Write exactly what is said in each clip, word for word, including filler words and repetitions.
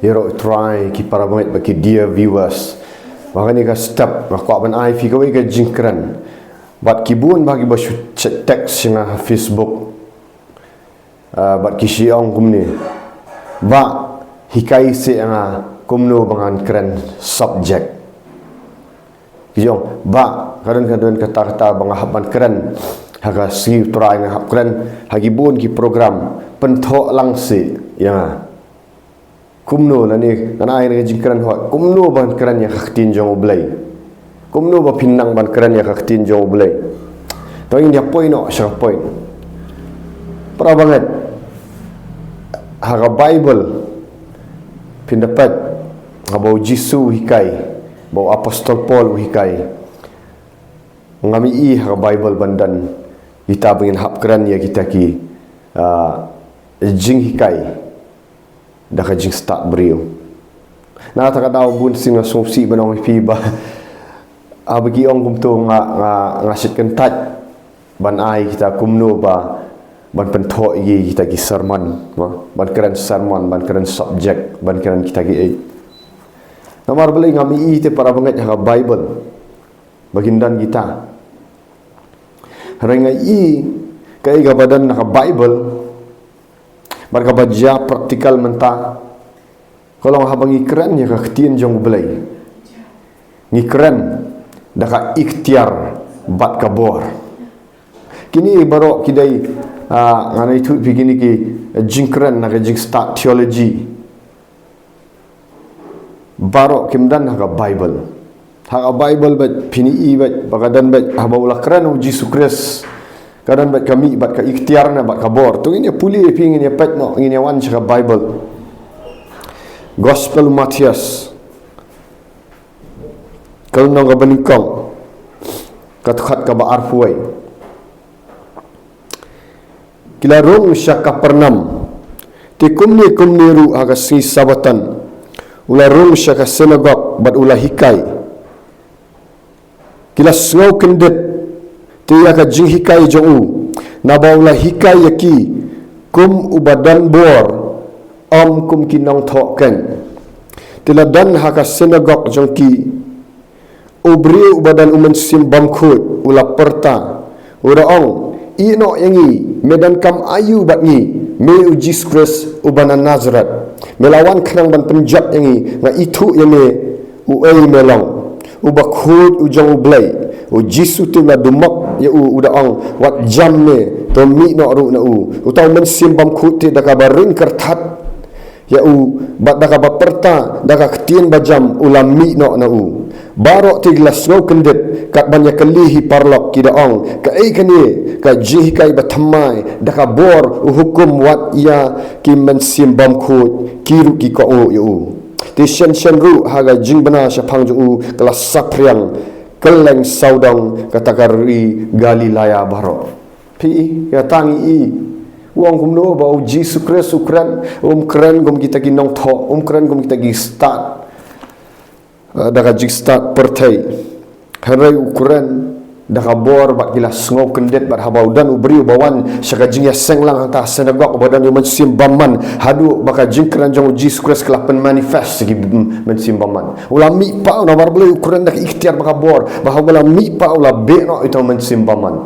Ïaroh Trai, ki para bangeit bad ki dear viewers. Ba kane ka step nga kwah ban ai phi kawei ka jingkren. Bad ki bun ba ki ba shu check text sha nga ha Facebook. Ah, bad ki shu ong kumne. Ba hikai seh ïa nga kumno ba ngan kren subject. Ki ong, ba, ka don, ka don kata, kata ba nga hap ban kren ha ka sngi U Trai, nga hap kren ha ki bun ki program, pynthoh lang seh ïa nga. Kumno lane ngan ai ka jingkren hok, kumno ban kren ïa ka ktien jong U Blei. Kumno ba phin nang ban kren ïa ka ktien jong U Blei. To ngin ïa poi noh sha ka point. Para bangeit, ha ka Bible phin da peit, ha ba U Jisu u hikai, ba u Apostol Paul u hikai. Ngam i ha ka Bible ban don kita ba ngin hap kren ïa kita ki, ah, jinghikai da ka jingstad briew. Na kata ka daw bun sien nga sngewsih ban ong ïa phi ba, ah, ba ki ong kumto nga, nga, nga shait kyntait ban ai kita kumno ba, ban pynthoh ïa kita ki sermon, ba, ban kren sermon, ban kren subject, ban kren kita ki ei. Namar balei ngam i te para bangeit ha ka Bible ba kin don kita. Hynrei nga i kaei kaba don ha ka Bible bad kaba jia practical mynta ka long haba ngi kren ïa ka ktien jong U Blei, ngi kren da ka iktiar bad ka bor. Kine baroh ki dei, ah, ngan ai thuh phi kine ki jingkren na ka jingstad theology. Baroh kim don ha ka Bible. Ha ka Bible bad phin i bad ba ka don bad haba u la kren U Jisu Khrist, ka don bad ka mih bad ka iktiar ne bad ka bor. To ngin ïa pule phi, ngin ïa peit noh, ngin ïa wan sha ka Bible. Gospel Matthias, ka lynnong kaba nyngkong, ka dkhot kaba arphew wei. Ki la rung sha Kapernaum. Te kumne kumne ruh ha ka sngi Sabbaton u la rung sha ka synagog bad u la hikai. Ki la sngew kyndit te ïa ka jinghikai jong u, naba u la hikai ïa ki kum uba don bor, ym kum ki nongthoh keiñ. Te la don ha ka synagog jong ki u briew uba don u mynsiem bymkhuid, u la pyrta, u da ong, "Ïeh noh ïa ngi, me donkam aïu bad ngi, me U Jisu Khrist uba na Nasareth? Me la wan khnang ban pynjot ïa ngi, nga ithuh ïa me uei me long, uba khuid u jong U Blei." U Jisu te u la dumok ïa u, u da ong, "Wat jam me, to mih noh ruh na u." Uta u mynsiem bymkhuid te da kaba ring kyrthat ïa u, bad da kaba pyrta da ka ktien bajam u la mih noh na u. Baroh te ki la sngew kyndit, katba ïa kylli hi paralok ki da ong, "Kaei kane ka jinghikai bathymmai, da ka bor u hukum wat ïa ki mynsiem bymkhuid, ki ruh ki kohnguh ïa u." Te shen shen ruh ha ka jingbna shaphang jong u ka la saphriang kylleng sawdong kata ka ri Galilea baroh. Phi i, ïa tang i, u ong kumno ba U Jisu Khrist u kren, um kren kum kita ki nongthoh, um kren kum kita ki stad, eh, da ka jingstad pyrthei. Hynrei u kren da ka bor bad ki la sngew kyndit bad haba u don u briew ba wan sha ka jingïaseng lang hangta synagog uba don u mynsiem bymman, haduh ba ka jingkren jong U Jisu Khrist ka la pynmanifest sha ki, mm, mynsiem bymman. U la mih paw namar balei u kren da ka iktiar bad ka bor, bad haba u la mih paw u la beh noh ïa uta u mynsiem bymman.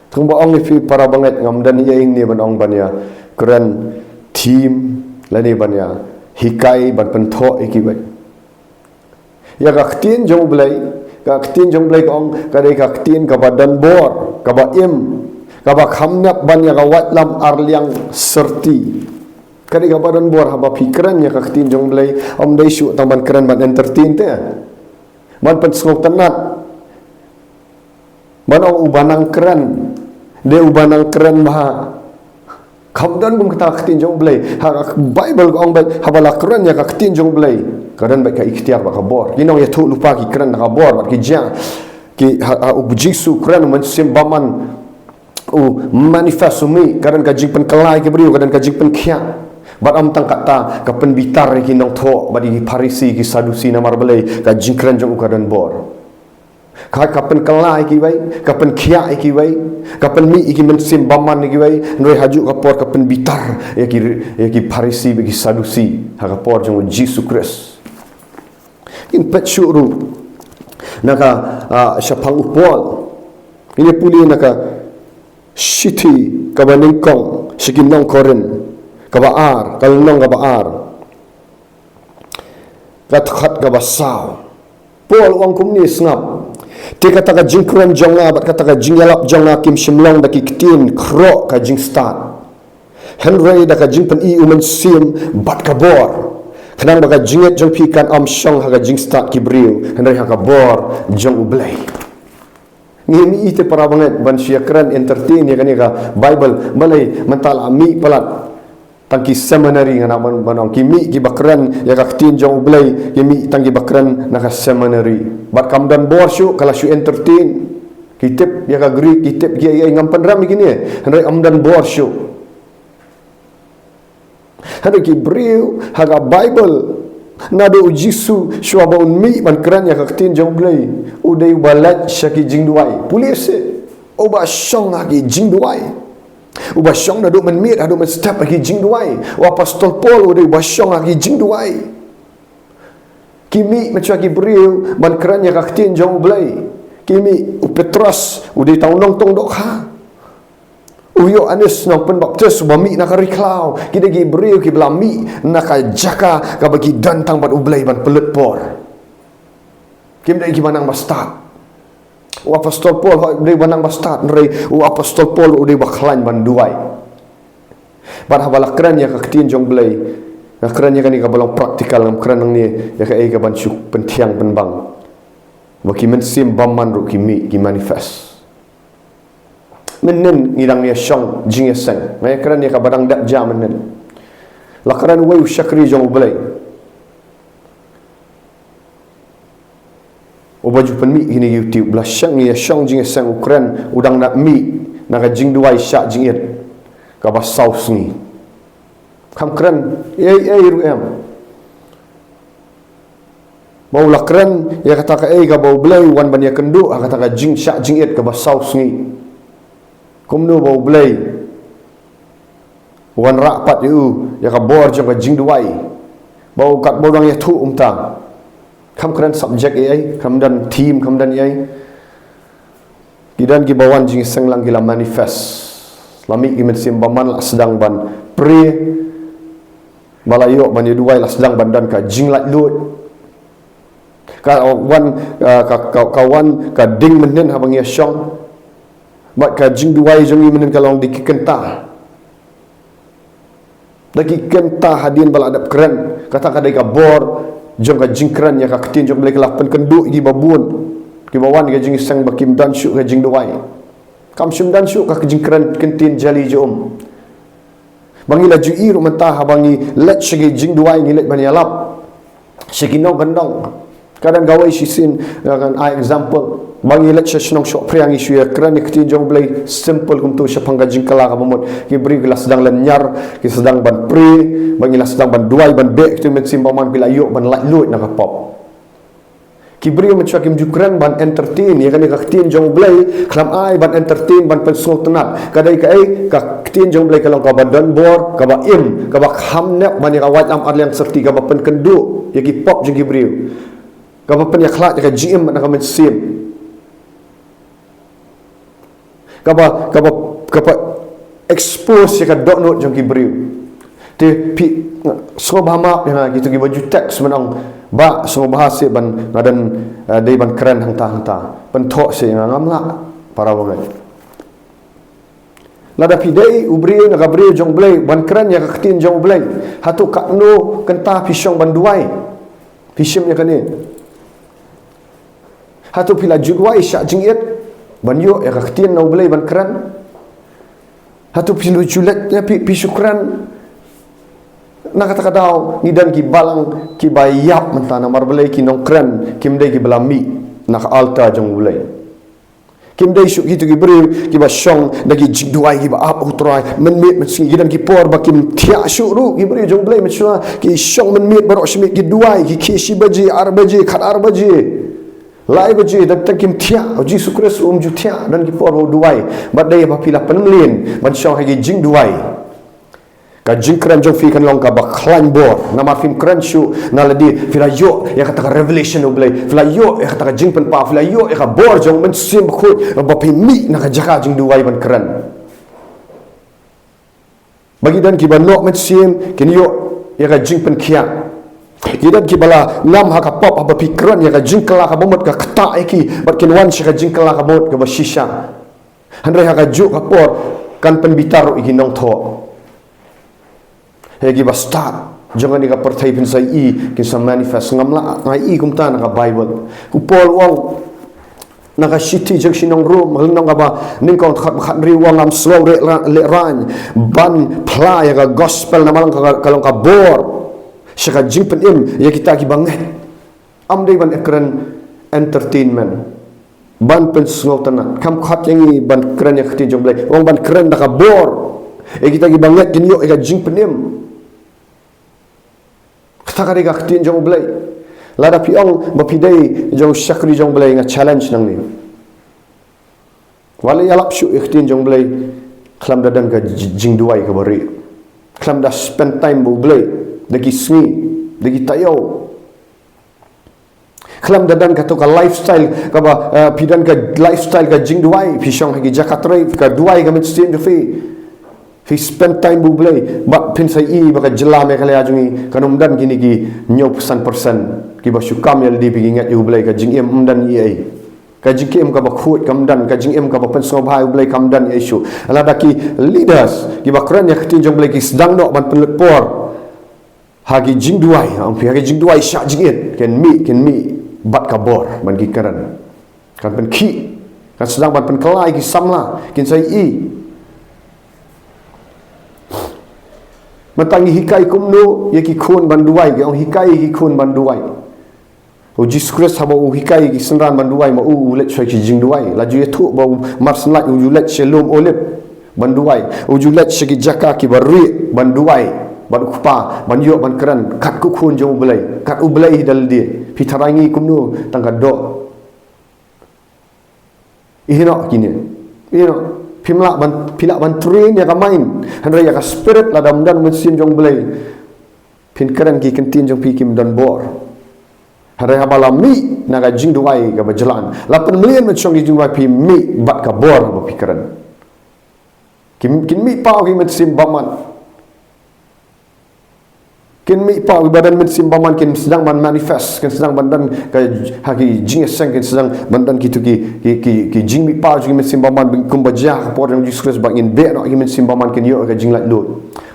Tang ba ong ïa phi para bangeit, ngam don ei ei ne ban ong ban ïa kren theme lane ban ïa hikai ban pynthoh ïa kiwei. Ïa ka ktien jong U Blei, ka ktien jong U Blei ka ong ka dei ka ktien kaba don bor, kaba im, kaba kham ñiap ban ïa ka waitlam arliang syrti. Ka dei kaba don bor. Haba phi kren ïa ka ktien jong U Blei, ym dei shuh tang ban kren ban entertain te, ban pynsngewtynnat. Ban ong uba nang kren, dei uba nang kren ba kham don kum kata ka ktien jong U Blei. Ha ka Bible ka ong ba haba la kren ïa ka ktien jong U Blei, ka don ba ka iktiar bad ka bor. Ki nongïathuhlypa ki kren da ka bor bad ki jia. Ki ha, ha U Jisu u kren, u mynsiem bymman u manifest, u mih, ka don ka jingpynkylla ïa ki briew, ka don ka jingpynkhiah. Bad ym tang kata, ka pynbitar ïa ki nongthoh bad ïa ki Pharisi, ki Sadusi, namar balei? Ka jingkren jong u ka don bor. Ka, ka pynkylla ïa kiwei, ka pynkhiah ïa kiwei. Ka pynmih ïa ki mynsiem bymman ïa kiwei, hynrei ha juh ka por ka pynbitar ïa ki, ïa ki Pharisi bad ki Sadusi ha ka por jong u Jisu Khrist. Ngin peit shuh ruh na ka, ah, shaphang u Paul. Ngin ïa pule na ka shithi kaba nyngkong sha ki nong Korinth, kaba ar, ka lynnong kaba ar, ka dkhot kaba saw. Paul u ong kumne, sngap. Te kata ka jingkren jong nga bad kata ka jingïalap jong nga kim shym long da ki ktien khroh ka jingstad, hynrei da ka jingpyni u Mynsiem bad ka bor, khnang ba ka jingngeit jong phi kan ym shong ha ka jingstad ki briew, hynrei ha ka bor jong U Blei. Ngi mih ite para bangeit ban shu ïa kren entertain ïa kane ka Bible, balei mynta la mih palat tang ki seminary, nga nak ban, ban ong ki mih kiba kren ïa ka ktien jong U Blei, ki mih tang kiba kren na ka seminary. Bad kam don bor shuh, ka la shu entertain. Ki tip ïa ka Greek, ki tip ki, ïa, ngam pynrem ïa kine, hynrei ym don bor shuh. Hynrei ki briew ha ka Bible, naduh u Jisu shuwa ba un mih ban kren ïa ka ktien jong U Blei, u dei uba leit sha ki jingduwai. Pule seh, uba shong ha ki jingduwai. Uba shong naduh mynmiet haduh mynstep ha ki jingduwai. U Apostol Paul u dei uba shong ha ki jingduwai. Ki mih mynshuwa ki briew ban kren ïa ka ktien jong U Blei. Ki mih, u Petros u dei tang u nongtong dohkha. U Ïoannis nongpynbaptis uba mih na ka ri khlaw. Ki dei ki briew kiba la mih na ka jaka kaba ki don tang bad U Blei ban pynlut por. Kim dei kiba nang ba stad. U Apostol Paul hooid u dei ba nang ba stad, hynrei u Apostol Paul u dei ba khlaiñ ban duwai. Bad haba la kren ïa ka ktien jong U Blei, nga kren ïa kane kaba long practical, ngam kren nangne ïa kaei kaban shu pynthiang pynbang. Ba ki mynsiem bymman ruh ki mih, ki manifest. Mynnin ngi dang ïa shong jingïaseng. Nga ïa kren ïa kaba dang dep jia mynnin. La kren uwei u shakri jong U Blei uba ju pynmih kine ki YouTube, la shong, ïa shong jingïaseng, u kren, u dang nang mih na ka jingduwai shah jingit kaba saw sngi. Kam kren ei ei ruh em. Ba u la kren ïa kata kaei kaba U Blei u wan ban ïakynduh ha kata ka jingshah jingit kaba saw sngi. Kumno ba U Blei u wanrah pat ïa u ïa ka bor jong ka jingduwai, ba u katba u dang ïathuh kumta. Kam kren subject ei ei, kam don theme, kam don ei ei. Ki don kiba wan jingïaseng lang ki la manifest. La mih ki mynsiem bymman, la sdang ban pray. Ba la ïoh ban ïaduwai, la sdang ban don ka jinglaitluid. Ka wan, ah, ka, ka, ka wan ka ding mynnin haba ngi ïa shong. Bad ka jingduwai jong ngi mynnin ka long da ki kynta. Da ki kynta hadien ba la dep kren. Kata ka dei ka bor jong ka jingkren ïa ka ktien jong U Blei, ka la pynkynduh ïa kiba bun, kiba wan ïa ka jingïaseng ba kim don shuh ka jingduwai. Kam shym don shuh ka jingkren kyntien jali jong um. Ba ngi la ju ïohi ruh mynta haba ngi leit sha ki jingduwai, ngi leit ban ïalap sha ki nongkyndong. Ka don kawei shisien, nga kan ai example. Ba ngi leit sha shnong Shohphria, ngi shu ïa kren ïa ka ktien jong U Blei, simple kumto, shaphang ka jingkylla kaba mut. Ki briew ki la sdang lynñiar, ki sdang ban pray, ba ngi la sdang ban duwai, ban beh ki mynsiem bymman, ki la ïoh ban laitluid na ka pop. Ki briew mynshuwa kim ju kren ban entertain ïa kane ka ktien jong U Blei, khlem ai ban entertain, ban pynsngewtynnat. Ka dei kaei, ka ktien jong U Blei ka long kaba don bor, kaba im, kaba kham nep ban ïa ka waitlam arliang syrti, kaba pynkynduh ïa ki pop jong ki briew, kaba pynïakhlad ïa ka jingim na ka mynsiem. Kaba, kaba, kaba expose ïa ka dohnud jong ki briew. Te phi sngewbha map ïa nga, kito kiba ju text ban ong, Bah, sngewbha seh ban nga don, eh, dei ban kren hangta hangta. Pynthoh seh ïa nga, ngam lah, para bangeit. Lada phi dei u briew na ka briew jong U Blei ban kren ïa ka ktien jong U Blei, hato katno kynta phi shong ban duwai? Phi shim ïa kane. Hato phi la ju duwai shah jingit ban ïoh ïa ka ktien na U Blei ban kren? Hato phi la ju leit, ïa, phi, phi shu kren? Na kata ka daw ngi don ki balang kiba ïap mynta, namar balei? Ki nongkren kim dei kiba la mih na ka altar jong U Blei. Kim dei shuh kito ki briew kiba shong da ki jingduwai kiba ap ha U Trai mynmiet mynsngi. Ki don ki por ba kim thiah shuh ruh, ki briew jong U Blei mynshuwa ki shong mynmiet baroh shi miet, ki duwai, ki khie shi baje, ar baje, khat ar baje. Lai baje, da tang kim thiah, u Jisu Khrist um ju thiah, don ki por ba u duwai, bad dei ba phi la pynmlien ban shong ha ki jingduwai. Ka jingkren jong phi kan long kaba khlaiñ bor, namar phim kren shuh na lade, phi la ïoh ïa kata ka revelation U Blei, phi la ïoh ïa kata ka jingpynpaw, phi la ïoh ïa ka bor jong U Mynsiem Bakhuid, ba phi mih na ka jaka jingduwai ban kren. Ba ki don kiba noh mynsiem, kin ïoh ïa ka jingpynkhiah. Ki don kiba la ngam ha ka pop, haba phi kren ïa ka jingkylla kaba mut, ka ktah ïa ki, bad kin wan sha ka jingkylla kaba mut kaba shisha. Hynrei ha kajuh ka por kan pynbitar ruh ïa ki nongthoh. Ïa kiba stad jong kane ka pyrthei, phin sa ïohi kin sa manifest. Ngam lah, nga ïohi kumta na ka Baibl. U Paul u ong na ka shithi jong ki nong Rom, lynnong kaba nyngkong, dkhot ba khathynriew, u ong, ngam sngew leh ra-, lehraiñ ban phla ïa ka gospel, namar ka, ka long ka bor sha ka jingpynim ïa kita kiba ngeit. Ym dei ban kren entertainment, ban pynsngewtynnat. Kam khot ïa ngi ban kren ïa ka ktien jong U Blei, u ong ban kren da ka bor, ïa kita kiba ngeit kin ïoh ïa ka jingpynim. Kata ka dei ka ktien jong U Blei. Lada phi ong ba phi dei jong u shakri jong U Blei, nga challenge nangne. Wat la ïalap shuh ïa ka ktien jong U Blei, khlem da don ka ji-, jingduwai kaba rieh. Khlem da spend time bad U Blei da ki sngi, da ki taïew. Khlem da don kato ka lifestyle kaba, eh, phi don ka lifestyle ka jingduwai, phi shong ha ki jaka trei, ka duwai ka mynsiem jong phi. Phi spend time bad U Blei, bad phin sa ïohi ba ka jylla Meghalaya jong ngi kan ym don kine ki hynñiewphew san percent kiba shu kam ïalade, phi ki ngeit ïa U Blei, ka jingim ym don ei ei. Ka jingim kaba khuid kam don, ka jingim kaba pynsngewbha ïa U Blei kam don ei ei shuh. Lada ki leaders kiba kren ïa ka ktien jong U Blei ki sdang noh ban pynlut por ha ki jingduwai, ong phi, ha ki jingduwai shah jingit, kin mih, kin mih bad ka bor ban ki kren. Kan pynkhih, kan sdang ban pynkylla ïa ki samla, kin sa ïohi. Mynta ngi hikai kumno ïa ki khun ban duwai, ki ong hikai ïa ki khun ban duwai. U Jisu Khrist haba u hikai ïa ki synran ban duwai, ma u, u leit sha ki jingduwai. La ju ïathuh ba u mar synlait u ju leit sha lum Olib ban duwai. U ju leit sha ki jaka kiba rieh ban duwai bad u Kpa, ban ïoh ban kren kat u Khun jong U Blei, kat U Blei da lade. Phi tharai ngi kumno, tang ka doh. Ïehnoh kine. Ïehnoh. Phim lah ban, phi lah ban train ïa ka mind, hynrei ïa ka spirit lada ym don mynsiem jong U Blei, phin kren ki ktien jong phi kim don bor. Hynrei haba la mih na ka jingduwai kaba jlan, la pynmlien ban shong ki jingduwai, phi mih bad ka bor ba phi kren. Kin, kin mih paw ki mynsiem bymman. Kin mih paw, kiba don mynsiem bymman kin sdang ban manifest, kin sdang ban don ka, ha ki jingïaseng, kin sdang ban don kito ki, ki, ki, ki jingmih paw jong ki mynsiem bymman, kumba jia ha ka por jong U Jisu Khrist, ba ngin beh noh ki mynsiem bymman, kin ïoh ka jinglaitluid.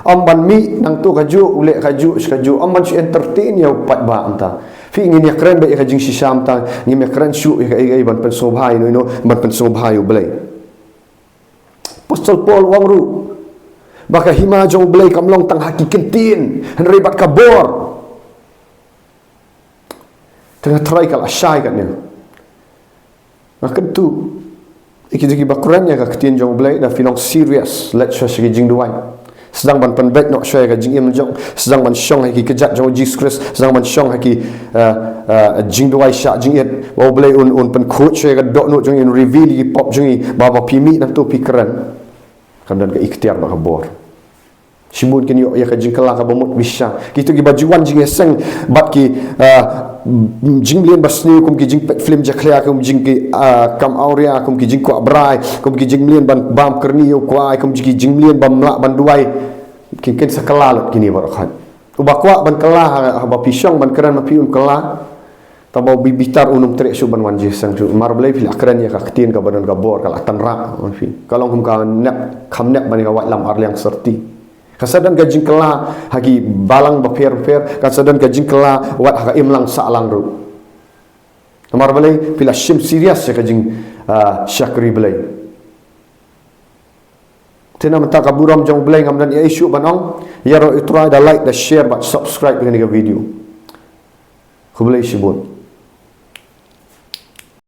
Ym ban mih nangto kajuh, u leh kajuh, shi kajuh, ym ban shu entertain ïa u paidbah mynta. Phi, ngin ïakren beit ïa ka jingshisha mynta, ngim ïakren shuh ïa ka, ïa ka ban pynsngewbha ïano ïano, ban pynsngewbha ïa U Blei. Apostol Paul u ong ruh ba ka hima jong U Blei kam long tang ha ki ktien, hynrei bad ka bor. Te nga tharai ka la shai katne. Nga kyntu ïa ki, ïa kiba kren ïa ka ktien jong U Blei, da phi long serious, leit sha ki jingduwai. Sdang ban pynbeit noh shuwa ïa ka jingim jong, sdang ban shong ha ki kjat jong U Jisu Khrist, sdang ban shong ha ki, eh, eh, jingduwai shah jingit, ba U Blei un, un pynkhuid shuwa ïa ka dohnud jong ngi, un reveal ïa ki pop jong ngi, ba, ba phi mih nangto phi kren, kan don ka iktiar bad ka bor. Shibun kin ïoh ïa ka jingkylla kaba mut bisha. Kito kiba ju wan jingïaseng bad ki, ah, jingmlien basniew, kum ki jingpeit film jakhlia, kum jing ki, ah, kam awria, kum ki jingkwah brai, kum ki jingmlien ban bam kyrni ïa u kwai, kum ki jingmlien bym lah ban duwai. Kin, kin sa kylla lut kine baroh khoit. Uba kwah ban kylla, ha, haba phi shong ban kren ma phi un kylla. Tangba u bitar un ym treh shuh ban wan jingïaseng shuh. Mar Blei, phi la kren ïa ka ktien kaba don ka bor, ka la tynrah ma phi. Ka long kum ka nep, kham nep ban ïa ka waitlam arliang syrti. Kan sa don ka jingkylla ha ki balang bapher bapher, kan sa don ka jingkylla wat ha ka imlang sahlang ruh. Namar balei? Phi la shim serious ïa ka jing, ah, shakri Blei. Te na mynta ka burom jong U Blei ngam don ei ei shuh ban ong, ïaroh ïa U Trai da like, da share bad subscribe ïa kane ka video. Khublei shibun.